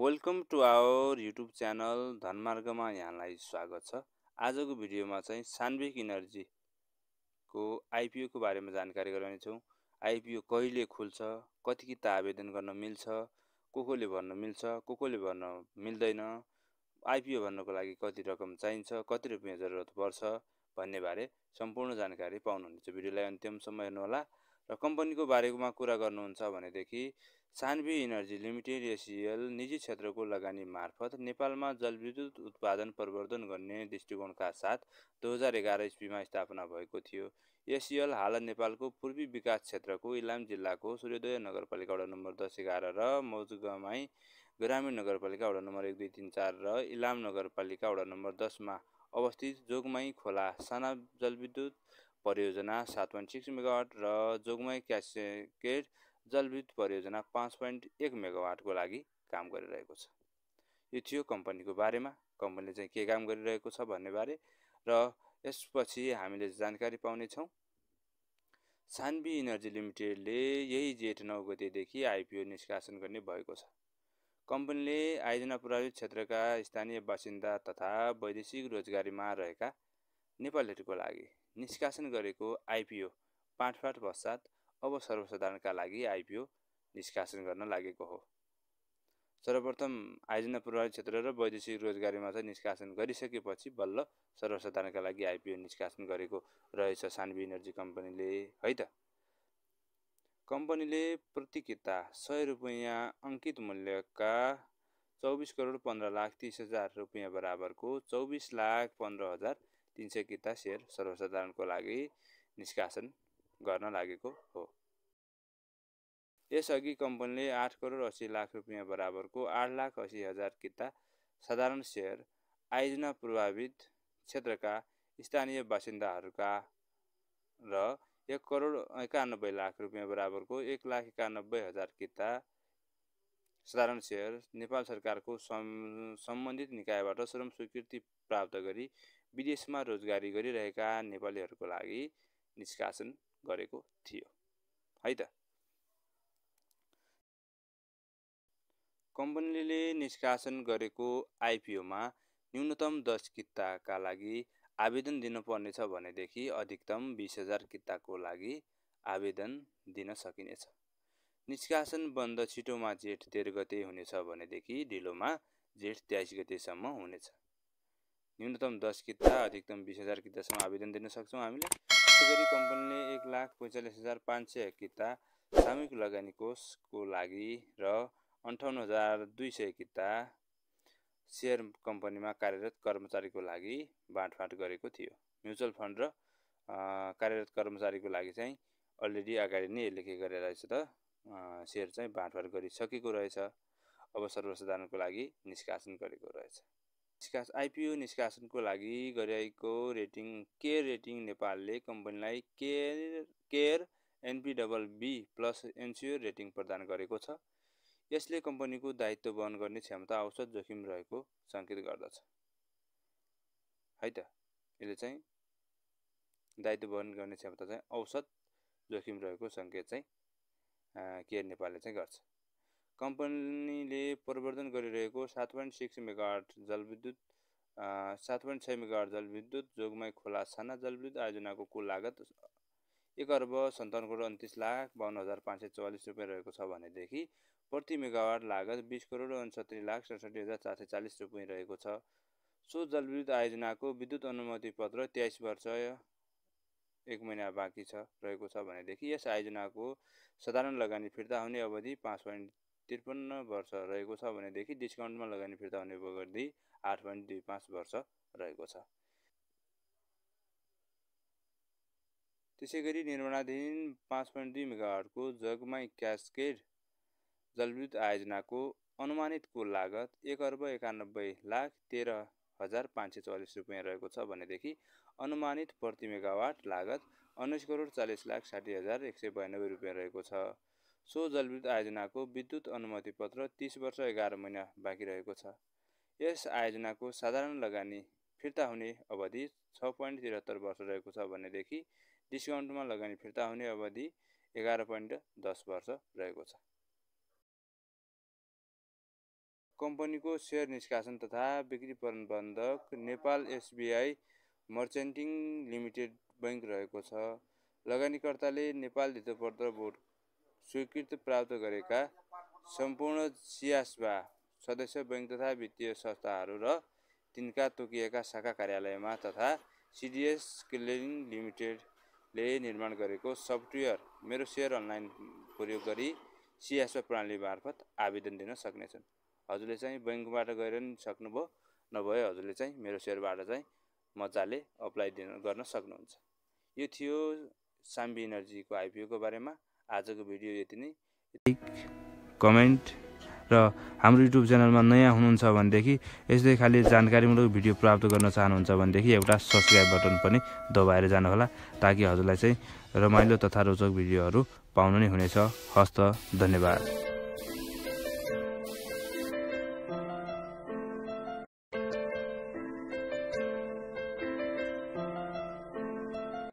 Welcome to our YouTube channel धनमार्गमा यहाँलाई स्वागत छ। आजको भिडियोमा चाहिँ सान्विक इनर्जीको आइपिओको बारेमा जानकारी गराउनेछौँ। आइपिओ कहिले खुल्छ, कति किता आवेदन गर्न मिल्छ, कोले भर्न मिल्छ, कोले भर्न मिल्दैन, आइपिओ भर्नको लागि कति रकम चाहिन्छ, कति रुपियाँ जरुरत पर्छ भन्ने बारे सम्पूर्ण जानकारी पाउनुहुनेछ। भिडियोलाई अन्त्यसम्म हेर्नुहोला। र कम्पनीको बारेमा कुरा गर्नुहुन्छ भनेदेखि सान्वी इनर्जी लिमिटेड एसिएल निजी क्षेत्रको लगानी मार्फत नेपालमा जलविद्युत उत्पादन प्रवर्धन गर्ने दृष्टिकोणका साथ 2011 इस्वीमा स्थापना भएको थियो। एसिएल हाल नेपालको पूर्वी विकास क्षेत्रको इलाम जिल्लाको सूर्योदय नगरपालिका वडा नम्बर 10-11 र मौजगामाई ग्रामीण नगरपालिका वडा नम्बर 1, 2, 3, 4 र इलाम नगरपालिका वडा नम्बर 10 मा अवस्थित जोगमाई खोला साना जलविद्युत परियोजना 7.6 मेगावाट र जोगमाई क्यास्केड जलविद्युत परियोजना 5.1 मेगावाटको लागि काम गरिरहेको छ। यो थियो कम्पनीको बारेमा, कम्पनीले चाहिँ के काम गरिरहेको छ भन्ने बारे। र यसपछि हामीले जानकारी पाउने छौं। सान्वी इनर्जी लिमिटेडले यही जेठ 9 गतेदेखि आइपिओ निष्कासन गर्ने भएको छ। कम्पनीले आयोजना प्रभावित क्षेत्रका स्थानीय बासिन्दा तथा वैदेशिक रोजगारीमा रहेका नेपालीहरूको लागि निष्कासन गरेको आइपिओ पाँठफाट पश्चात अब सर्वसाधारणका लागि आइपिओ निष्कासन गर्न लागेको हो। सर्वप्रथम आयोजना प्रभावित क्षेत्र र वैदेशिक रोजगारीमा चाहिँ निष्कासन गरिसकेपछि बल्ल सर्वसाधारणका लागि आइपिओ निष्कासन गरेको रहेछ सान्वी इनर्जी कम्पनीले, है त। कम्पनीले प्रति किता 100 रुपैयाँ अंकित मूल्यका 24,15,30,000 रुपैयाँ बराबरको 24,15,300 किता शेयर सर्वसाधारणको लागि निष्कासन गर्न लागेको हो। यसअघि कम्पनीले 8,80,00,000 रुपैयाँ बराबरको 8,80,000 किता साधारण शेयर आयोजना प्रभावित क्षेत्रका स्थानीय बासिन्दाहरूका र 1,91,00,000 रुपैयाँ बराबरको 1,91,000 किता साधारण शेयर नेपाल सरकारको सम्बन्धित निकायबाट श्रम स्वीकृति प्राप्त गरी विदेशमा रोजगारी गरिरहेका नेपालीहरूको लागि निष्कासन गरेको थियो, है त। कम्पनीले निष्कासन गरेको आइपिओमा न्यूनतम 10 किताका लागि आवेदन दिनुपर्नेछ भनेदेखि अधिकतम 20,000 किताको लागि आवेदन दिन सकिनेछ। निष्कासन बन्द छिटोमा जेठ 13 गते हुनेछ भनेदेखि ढिलोमा जेठ 23 गतेसम्म हुनेछ। न्यूनतम 10 किता अधिकतम 20,000 कितासम्म आवेदन दिन सक्छौं हामीले। त्यसैगरी कम्पनीले 1,45,500 किता सामूहिक लगानी कोषको लागि र 58,200 किता शेयर कम्पनीमा कार्यरत कर्मचारीको लागि बाँडफाँड गरेको थियो। म्युचुअल फन्ड र कार्यरत कर्मचारीको लागि चाहिँ अलरेडी अगाडि नै यसले के गरेर रहेछ त शेयर चाहिँ बाँडफाँड गरिसकेको रहेछ। अब सर्वसाधारणको लागि निष्कासन गरेको रहेछ। आइपिओ निष्कासनको लागि गरिएको रेटिङ केयर रेटिङ नेपालले कम्पनीलाई केयर NPBB+ एन्स्योर रेटिङ प्रदान गरेको छ। यसले कम्पनीको दायित्व वहन गर्ने क्षमता औसत जोखिम रहेको संकेत गर्दछ, है त। यसले चाहिँ दायित्व वहन गर्ने क्षमता चाहिँ औसत जोखिम रहेको संकेत चाहिँ केयर नेपालले चाहिँ गर्छ। कम्पनीले प्रवर्धन गरिरहेको 7.6 मेगावाट जलविद्युत 7.6 मेगावाट जलविद्युत जोगमाई खोला साना जलविद्युत आयोजनाको कुल लागत 1,57,29,52,544 रुपैयाँ रहेको छ भनेदेखि प्रति मेगावाट लागत 20,69,67,440 रुपैयाँ रहेको छ। सो जलविद्युत आयोजनाको विद्युत अनुमति पत्र 23 वर्ष 1 महिना बाँकी छ रहेको छ भनेदेखि यस आयोजनाको साधारण लगानी फिर्ता हुने अवधि 5.53 वर्ष रहेको छ भनेदेखि डिस्काउन्टमा लगानी फिर्ता हुने अवधि 8.25 वर्ष रहेको छ। त्यसैगरी निर्माणाधीन 5.2 मेगावाटको जगमाई क्यास्केड जलविद्युत आयोजनाको अनुमानित कुल लागत 1,91,13,544 रुपैयाँ रहेको छ भनेदेखि अनुमानित प्रति मेगावाट लागत 19,40,60,192 रुपैयाँ रहेको छ। सो जलविद्युत आयोजनाको विद्युत अनुमति पत्र 30 वर्ष 11 महिना बाँकी रहेको छ। यस आयोजनाको साधारण लगानी फिर्ता हुने अवधि 6.73 वर्ष रहेको छ भनेदेखि डिस्काउन्टमा लगानी फिर्ता हुने अवधि 11.10 वर्ष रहेको छ। कम्पनीको सेयर निष्कासन तथा बिक्री प्रबन्धक नेपाल एसबीआई मर्चेन्टिङ लिमिटेड बैंक रहेको छ। लगानीकर्ताले नेपाल धितोपत्र बोर्ड स्वीकृति प्राप्त गरेका सम्पूर्ण सियासबा सदस्य बैंक तथा वित्तीय संस्थाहरू र तिनका तोकिएका शाखा कार्यालयमा तथा सीडीएस क्लियरिङ लिमिटेडले निर्माण गरेको सफ्टवेयर मेरो सेयर अनलाइन प्रयोग गरी सियासबा प्रणाली मार्फत आवेदन दिन सक्नेछन्। हजुरले चाहिँ बैंकबाट गएर नि सक्नुभयो, नभए हजुरले चाहिँ मेरो सेयरबाट चाहिँ मजाले अप्लाई गर्न सक्नुहुन्छ। यो थियो साम्बी इनर्जीको आइपिओको बारेमा। आजको भिडियो यति नै। कमेन्ट र हाम्रो युट्युब च्यानलमा नयाँ हुनुहुन्छ भनेदेखि यस्तै खाली जानकारीमूलक भिडियो प्राप्त गर्न चाहनुहुन्छ भनेदेखि एउटा सब्स्क्राइब बटन पनि दबाएर जानुहोला, ताकि हजुरलाई चाहिँ रमाइलो तथा रोचक भिडियोहरू पाउनु नै हुनेछ। हस्त, धन्यवाद।